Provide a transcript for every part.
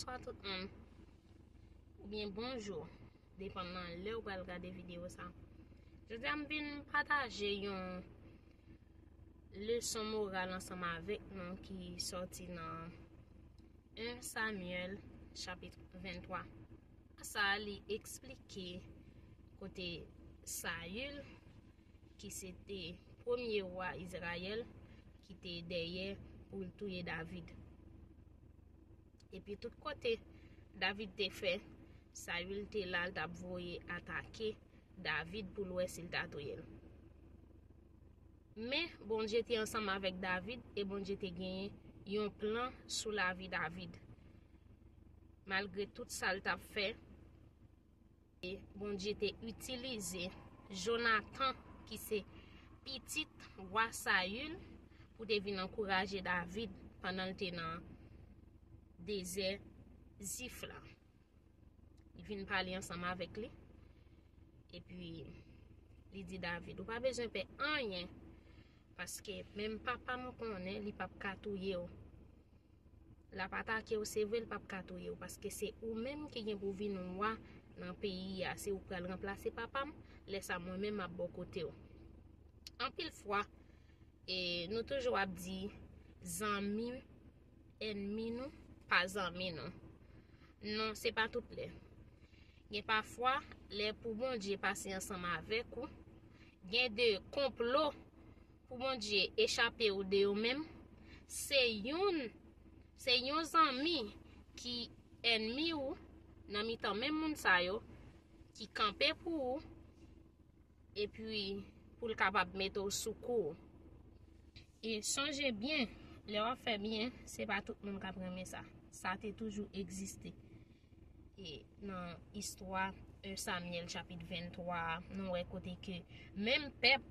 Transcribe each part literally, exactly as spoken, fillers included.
Bonswa tout moun, oubyen bonjou, depann nan lè ou pral gade videyo sa. Jodi a m vin pataje yon leson moral ansanm avèk nou ki sòti nan en Samyèl chapit venntwa. Sa li eksplike kote Sayil, ki se te premye wa Izrayèl, ki te dèyè pou l touye David. Epi tout kote David te fè, Sayil te la, l t ap voye atake David pou l wè si l ta touye l. Men Bondye te ansanm avèk David e Bondye te genyen yon plan sou lavi David. Malgre tout sa l t ap fè, e Bondye te itilize Jonatan, ki se pitit wa Sayil, pou te vin ankouraje David pandan l te nan dezè Zif la. Li vin pale ansanm avèk li. Epi, li di David, ou pa bezwen pè anyen, paske menm papa m konnen li p ap ka touye w. L ap atake w, se vre, l p ap ka touye w, paske se ou menm ki gen pou vin wa nan peyi a. Se ou k pral ranplase papa m, lè sa mwen menm m ap bò kote w. Anpil fwa, e, nou toujou ap di, zanmi ènmi nou, pa zanmi nou. Non, se pa tout lè. Gen pafwa, lè pou Bondye pase ansanm avèk ou, gen de konplo pou Bondye echape ou de yo menm, se youn, se yon zanmi ki ènmi ou nan mitan menm moun sa yo, ki kanpe pou ou, epi pou l kapab mete w sou kou. E sonje byen, lè w ap fè byen, se pa tout moun k ap renmen sa. Sa te toujou egziste. E nan istwa en Samyèl chapit venntwa a, nou wè kote ke menm pèp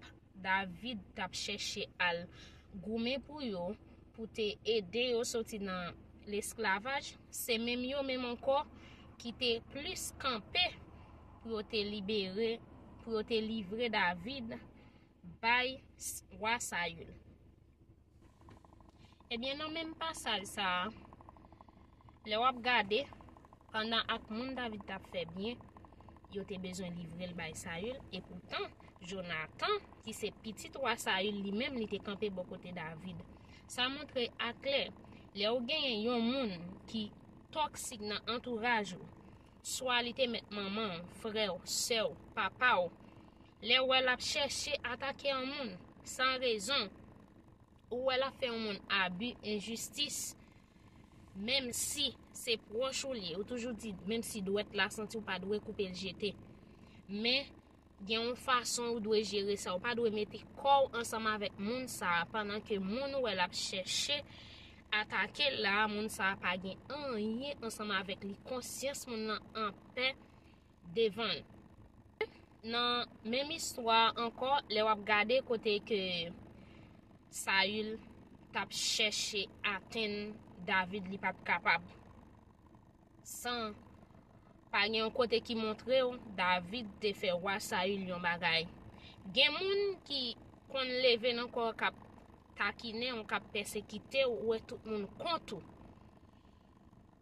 David t ap chèche al goumen pou yo, pou te ede yo soti nan lesklavaj, se menm yo menm ankò ki te plis kanpe pou yo te libere, pou yo te livre David bay s-, wa Sayil. Ebyen, nan menm pasaj sa a, lè w ap gade, pandan ak moun David t ap fè byen, yo te bezwen livre l bay Sayil, epoutan, Jonatan, ki se pitit wa Sayil, li menm, li te kanpe bò kote David. Sa montre aklè, lè w genyen yon moun ki toksik nan antouraj ou, swa li te mèt manman w, frè w, sè w, papa w, lè w wè l ap chèche atake yon moun san rezon, ou wè l ap fè yon moun abi, enjistis, menm si se pwòch ou li ye, ou toujou di, menm si dwèt la santi, ou pa dwe koupe l jete. Men, gen yon fason ou dwe jere sa. Ou pa dwe mete kò w ansanm avèk moun sa a, pandan ke moun ou wè l ap chèche atake l la, moun sa a pa gen anyen ansanm avèk li. Konsyans moun nan anpè devan l. Nan menm istwa a ankò, lè w ap gade kote ke Sayil t ap chèche atenn David, li pa t kapab. San, pa gen yon kote ki montre w David te fè wa Sayil yon bagay. Gen moun ki konn leve nan kò w k ap takinen w, k ap pèsekite w, ou wè tout moun kont ou.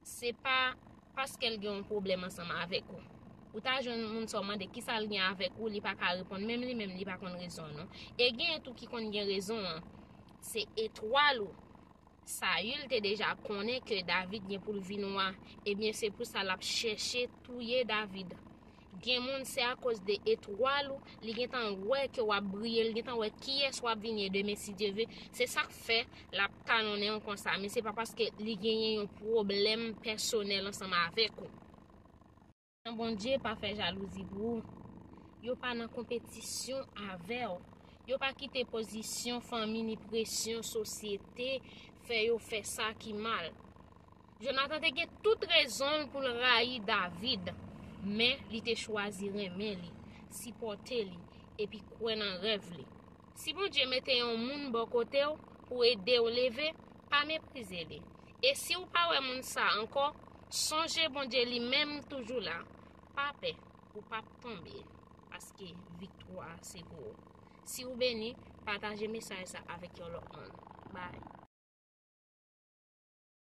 Se pa paske l gen yon pwoblèm ansanm avèk ou. Ou ta jwenn moun sa w mande kisa l gen avèk ou, li pa ka reponn. Menm li menm, li pa konn rezon an non. E gen tou ki konn gen rezon an. Se etwal ou. Sayil te deja konnen ke David gen pou l vin wa. Ebyen, se pou sa l ap chèche touye David. Gen moun, se akoz de etwal ou, li gentan wè ke w ap briye, li gentan wè kiyès w ap vin ye demen, si Dye ve. Se sa k fè l ap kalonnen w konsa, men se pa paske li genyen yon pwoblèm pèsonèl ansanm avèk ou. Bondye pa fè jalouzi pou ou. Yo pa nan konpetisyon avè w. Yo pa kite pozisyon fanmi ni presyon sosyete fè yo fè sa ki mal. Jonatan te gen tout rezon l pou l rayi David, men li te chwazi renmen li, sipòte li, epi kwè nan rèv li. Si Bondye mete yon moun bò kote w pou ede w leve, pa meprize li. E si w pa wè moun sa a ankò, sonje Bondye li menm toujou la. Pa pè, ou p ap tonbe, paske viktwa a se pou ou. Si w beni, pataje mesaj sa avèk yon lòt moun. Bye.